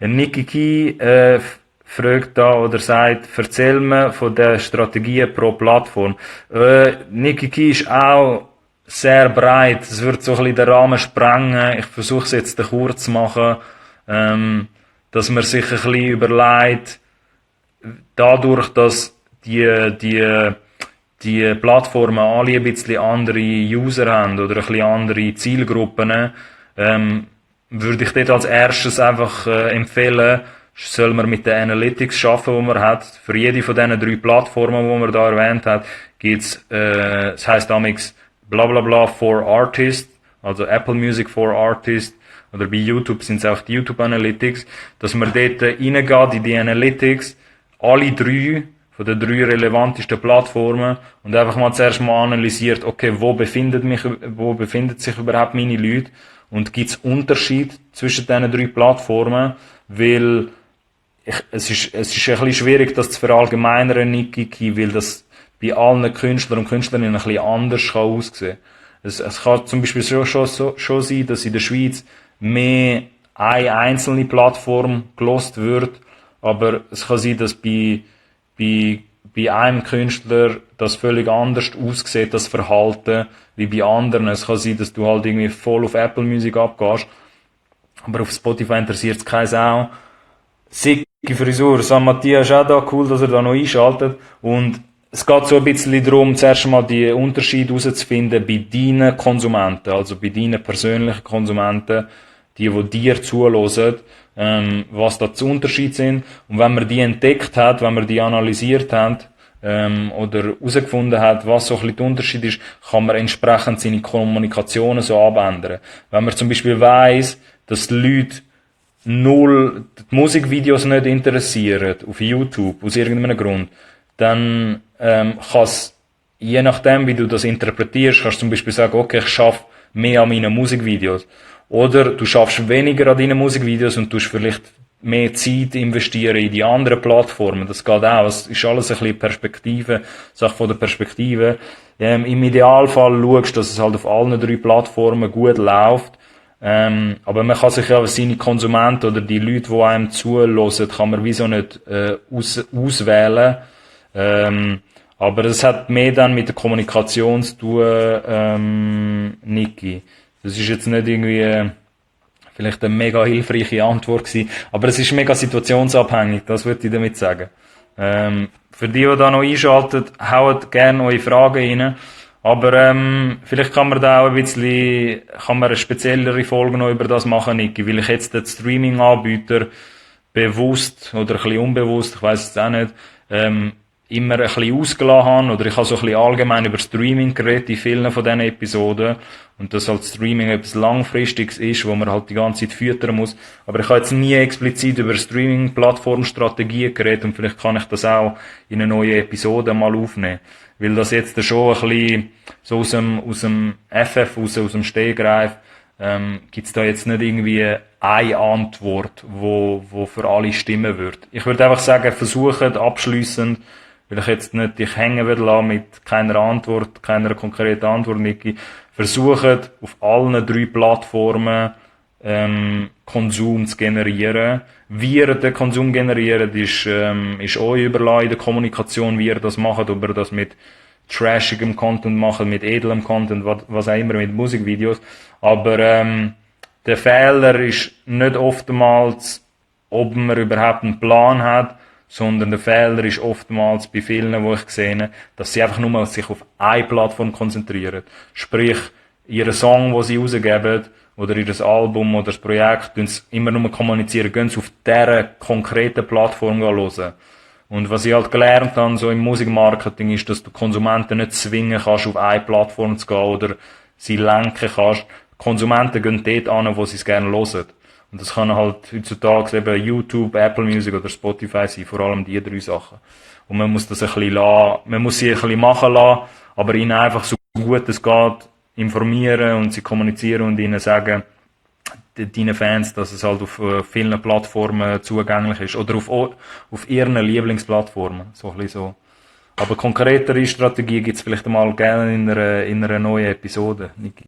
Niki Key fragt da oder sagt, erzähl mir von der Strategie pro Plattform. Niki Key ist auch sehr breit. Es wird so ein bisschen den Rahmen sprengen. Ich versuche es jetzt kurz zu machen, dass man sich ein bisschen überlegt, dadurch, dass die Plattformen alle ein bisschen andere User haben oder ein bisschen andere Zielgruppen, würde ich dort als erstes einfach empfehlen, soll man mit den Analytics arbeiten, die man hat. Für jede von diesen 3 Plattformen, die man da erwähnt hat, gibt's es heisst damals blablabla for Artists, also Apple Music for Artists, oder bei YouTube sind es auch die YouTube Analytics, dass man dort reingeht in die Analytics, alle 3 von den 3 relevantesten Plattformen und einfach mal zuerst mal analysiert, okay, wo befindet sich überhaupt meine Leute und gibt es Unterschied zwischen diesen 3 Plattformen, weil es ist ein bisschen schwierig, das zu verallgemeinern, Niki Key, weil das bei allen Künstlern und Künstlerinnen ein bisschen anders aussehen kann. Es kann zum Beispiel schon sein, dass in der Schweiz mehr eine einzelne Plattform gelost wird, aber es kann sein, dass bei einem Künstler das völlig anders aussieht, das Verhalten, wie bei anderen. Es kann sein, dass du halt irgendwie voll auf Apple Music abgehst, aber auf Spotify interessiert es keine Sau. Sicke Frisur, San Matthias ist auch da, cool, dass er da noch einschaltet. Und es geht so ein bisschen darum, zuerst mal die Unterschiede herauszufinden bei deinen Konsumenten, also bei deinen persönlichen Konsumenten, die dir zuhören, was da die Unterschiede sind. Und wenn man die entdeckt hat, wenn man die analysiert hat, oder herausgefunden hat, was so ein bisschen der Unterschied ist, kann man entsprechend seine Kommunikationen so abändern. Wenn man zum Beispiel weiss, dass die Leute die Musikvideos nicht interessieren auf YouTube, aus irgendeinem Grund, dann kann es, je nachdem, wie du das interpretierst, kannst du zum Beispiel sagen, okay, ich schaffe mehr an meinen Musikvideos. Oder du schaffst weniger an deinen Musikvideos und tust vielleicht mehr Zeit investieren in die anderen Plattformen. Das geht auch. Es ist alles ein bisschen Perspektive, Sache von der Perspektive. Im Idealfall schaust du, dass es halt auf allen 3 Plattformen gut läuft. Aber man kann sich ja seine Konsumenten oder die Leute, die einem zuhören, kann man wieso nicht auswählen. Aber es hat mehr dann mit der Kommunikation zu tun, Niki. Das ist jetzt nicht irgendwie vielleicht eine mega hilfreiche Antwort gewesen, aber es ist mega situationsabhängig, das würde ich damit sagen. Für die da noch einschalten, haut gerne eure Fragen rein. Aber vielleicht kann man da auch eine speziellere Folge noch über das machen, Niki, weil ich jetzt den Streaming-Anbieter bewusst oder ein bisschen unbewusst, ich weiss es auch nicht, immer ein bisschen ausgelassen habe, oder ich habe so ein bisschen allgemein über Streaming geredet in vielen von diesen Episoden, und dass halt Streaming etwas Langfristiges ist, wo man halt die ganze Zeit füttern muss. Aber ich habe jetzt nie explizit über Streaming-Plattform-Strategien geredet, und vielleicht kann ich das auch in eine neue Episode mal aufnehmen. Weil das jetzt schon ein bisschen so aus dem FF aus dem Stegreif, gibt's da jetzt nicht irgendwie eine Antwort, wo für alle stimmen wird. Ich würde einfach sagen, versucht abschliessend, weil ich jetzt nicht dich hängen will lassen mit keiner Antwort, keiner konkreten Antwort, Niki. Versucht auf allen 3 Plattformen Konsum zu generieren. Wie ihr den Konsum generiert, ist euch überlassen in der Kommunikation, wie ihr das macht, ob ihr das mit trashigem Content macht, mit edlem Content, was auch immer, mit Musikvideos. Aber der Fehler ist nicht oftmals, ob man überhaupt einen Plan hat, sondern der Fehler ist oftmals bei vielen, wo ich sehe, dass sie einfach nur sich auf eine Plattform konzentrieren. Sprich, ihren Song, den sie rausgeben, oder ihr Album oder das Projekt, tun sie immer nur kommunizieren, gehen sie auf dieser konkreten Plattform hören. Und was ich halt gelernt habe, so im Musikmarketing, ist, dass du Konsumenten nicht zwingen kannst, auf eine Plattform zu gehen oder sie lenken kannst. Konsumenten gehen dort an, wo sie es gerne hören. Und das kann halt heutzutage eben YouTube, Apple Music oder Spotify sein, vor allem die 3 Sachen. Und man muss das ein bisschen lassen, man muss sie ein bisschen machen lassen, aber ihnen einfach so gut es geht informieren und sie kommunizieren und ihnen sagen, deinen Fans, dass es halt auf vielen Plattformen zugänglich ist. Oder auf ihren Lieblingsplattformen. So ein bisschen so. Aber konkretere Strategie gibt's vielleicht mal gerne in einer neuen Episode, Niki.